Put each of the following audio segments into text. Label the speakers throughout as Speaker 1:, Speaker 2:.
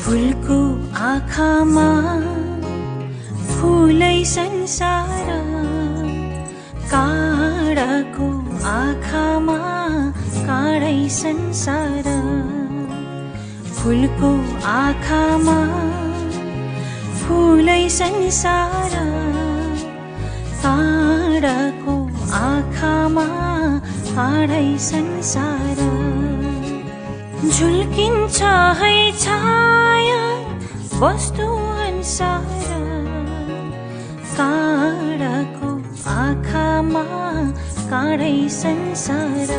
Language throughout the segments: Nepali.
Speaker 1: फुलको आँखामा फुलै संसार, काँडाको आँखामा काँडै संसार। फुलको आँखामा फुलै संसार, काँडाको आँखामा काँडै संसार। झुल्किन्छ है छाया वस्तु अनुसार, काँडाको आँखामा काँडै संसार।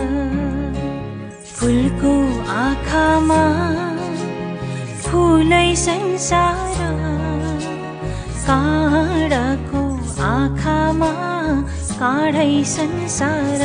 Speaker 1: फुलको आँखामा फुलै संसार, काँडाको आँखामा काँडै संसार।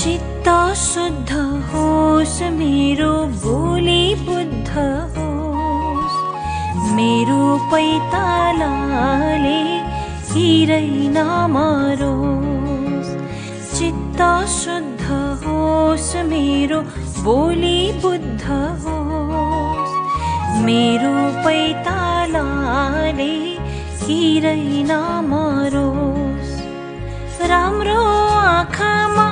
Speaker 1: चित्त शुद्ध होस् मेरो बोली बुद्ध होस्, मेरो पैतालाले हिरै नमरोस्। चित्त शुद्ध होस् मेरो बोली बुद्ध होस्, मेरो पैतालाले हिरै नमरोस्। राम्रो आँखामा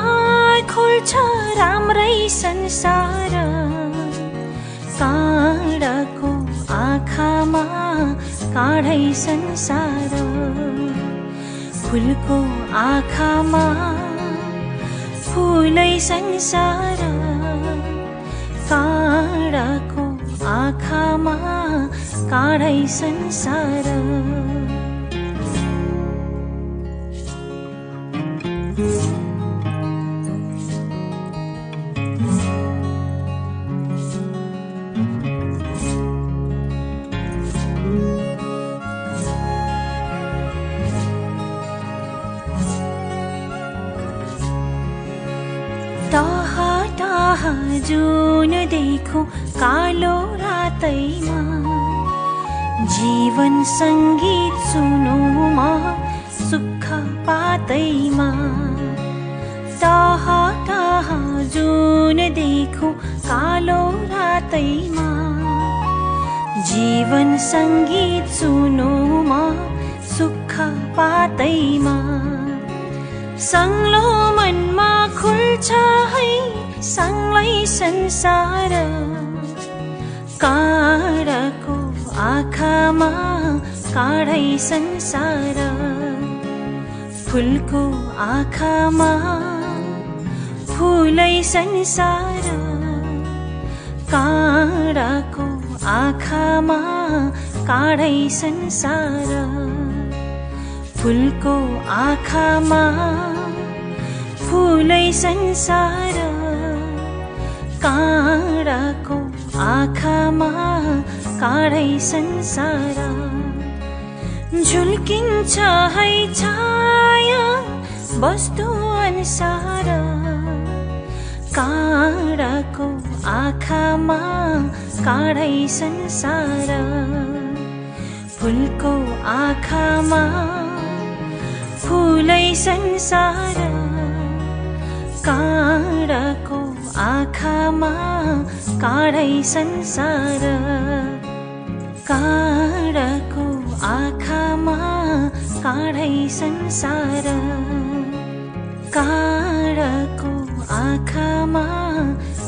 Speaker 1: खोल्छ राम्रै संसार, काँडाको आँखामा काँडै संसार। फुलको आँखामा फुलै संसार, काँडाको आँखामा काँडै संसार। टाहा टाहा जुन देखौं कालो रातैमा, जीवन सङ्गीत सुनौमा सुख पातैमा। टाहा टाहा जुन देखौं कालो रातैमा, जीवन सङ्गीत सुनौमा सुख पातैमा। संग्लो मनमा खुल्छ है सँगै संसार, काँडाको आँखामा काँडै संसार। फुलको आँखामा फुलै संसार, काँडाको आँखामा काँडै संसार। फुलको आँखामा फुलै संसार, काँडाको आँखामा काँडै संसार। झुल्किन्छ है छाया वस्तु अनुसार, काँडाको आँखामा काँडै संसार। फुलको आँखामा फुलै संसार, काँडाको आँखामा काँडै संसार। काँडाको आँखामा काँडै संसार, काँडाको आँखामा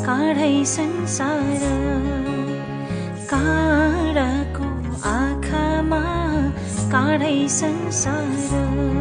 Speaker 1: काँडै संसार। काँडाको आँखामा काँडै संसार।